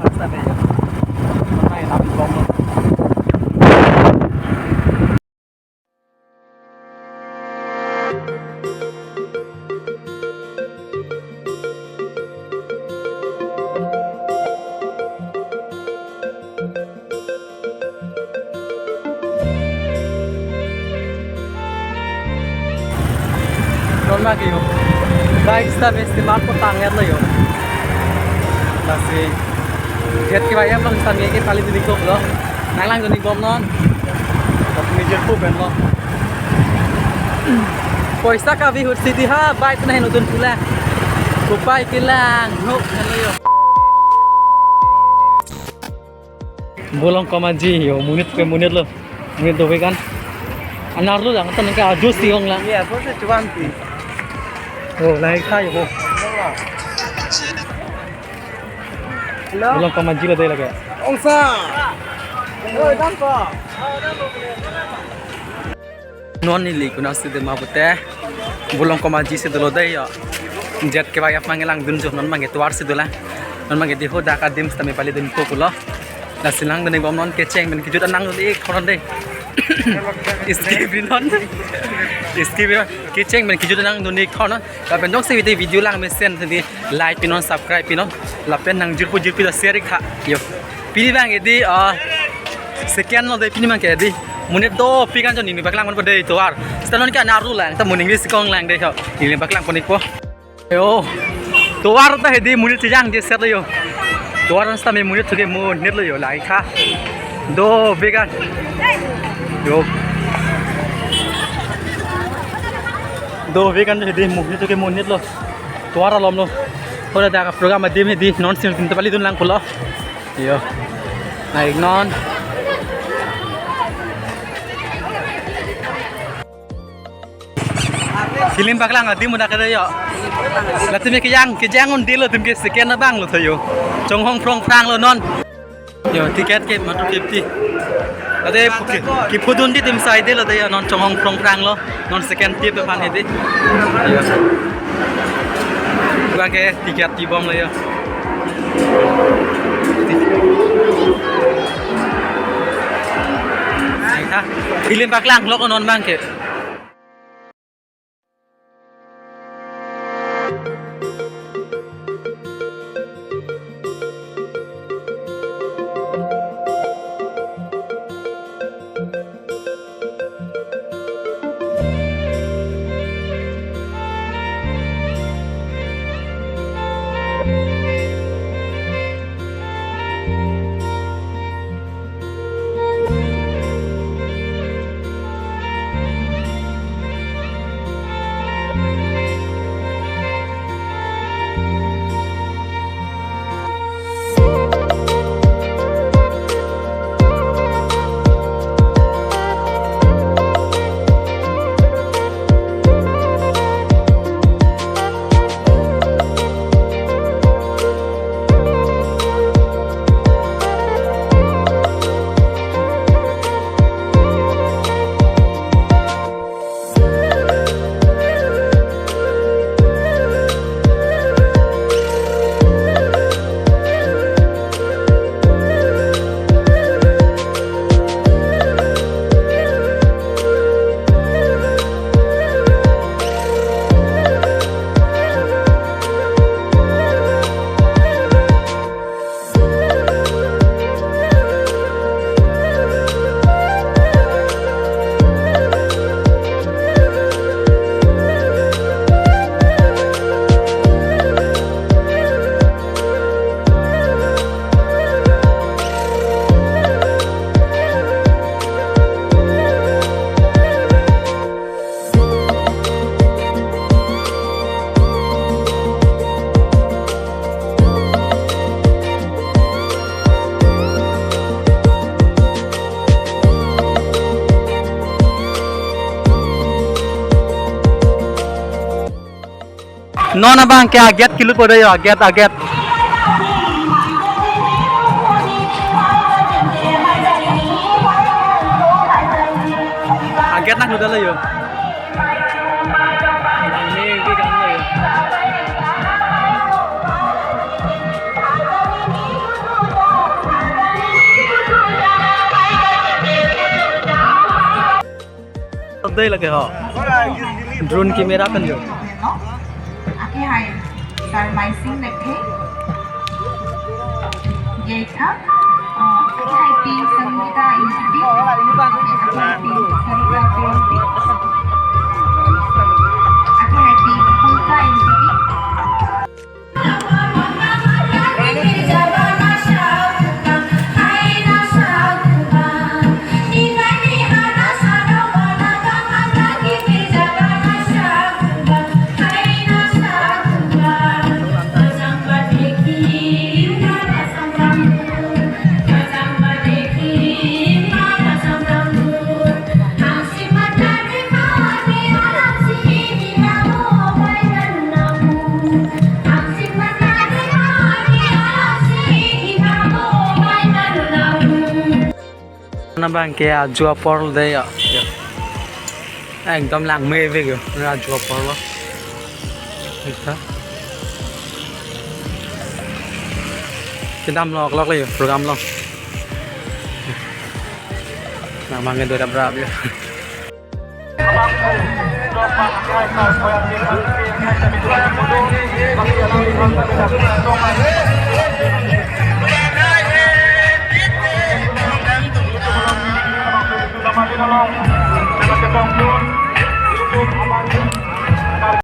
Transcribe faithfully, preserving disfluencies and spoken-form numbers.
Basta de yo. Mai lam bom lo. Ron ma ke yo. Bike sitame Dimapur tang-et lo yo. Lasi jet kevai aphan sitame ke pali dun-ik lo. Nang langdun-ik bom non. Tapi ni jet ko pen lo. Poisa kave ahut si dei ha, bike na heno dun pula. Kopai kelang, no, heno yo. Bolong Komaji yo, monit ke monit lo. Monit dovek an. Anerlo lang, tan ke ajus ti ong lang. Iya, so se chuan ti. Oh, lahai kha yo. Hello? Bolong Komaji lo dei lake. Ongsa. Oi, dan ko. Non neli konatsi dei ma pute. Bolong Komaji si dolo dei yo. Jet kevai aphan ke langdun jo, non abang ke tovar si dolang. Non abang ke dei ho, dak adim sitame pali dun-ikpo pulo. Lasi langdun-ik bom non, kecheng pen kejut an nangdun-ik thon dei. Skip pi non. Skip pi non. Kecheng pen kejut an nangdun-ik thon. Lapen jongsi video, video lang mesen si dei like pi non, subscribe pi non. Lapen nang jirpo jirpi ta share ik tha. Yo. Pini abang ke dei, ah, second lo dei pini abang ke dei. Monit dopik an jo neli paklang ponpo dei tovar. Sita non ke anerlo lang, ta mo English kong lang dei ho. Neli paklang pon-ikpo. Yo. Tovar ta hedi monit chejang je set lo yo. Tovar an sitame monit thuke monit lo yo, lahai kha. Dovek an. Yo. Dovek an hedi monit thuke monit lo. Tovar alom lo. Hoda dak program adim hedi non sim tim ta pali dun lang pulo. Yo. Nang-ik non. Kilim paklang adim dak ke yo. Latum ke kejang, kejang un dei lo, latum ke second abang lo tho yo. Chonghong phrong phrang lo non. Yo, ticket ke matro fifty. Ade ke, kephudun dei tim sai dei lo dei yo, non chonghong phrong phrang lo. Non second tip aphan hedi. Yo. Abang ke ticket ti bom lo yo. Ai ha. Kilim paklang lo non abang ke. Non abang ke aget kelut po dei yo, aget, aget. Aget nanglut dei yo. Langme ke gang lo yo. Dei lake ho. Drone camera pen jo. Ake hai, Sar Maising Lekthe. Jai tha. Ake hai Pi Sangeeta Ingtipi. Ake hai Pi Sarita Piyongpi. Ake hai Pi Pulka Ingtipi. Nabang ke ajo apor dei yo. Ekdom langme vek yo. Ajo apor lo. Kita. Kedam lo, klok lo yo, program lo. Nang mangke do dap rap yo.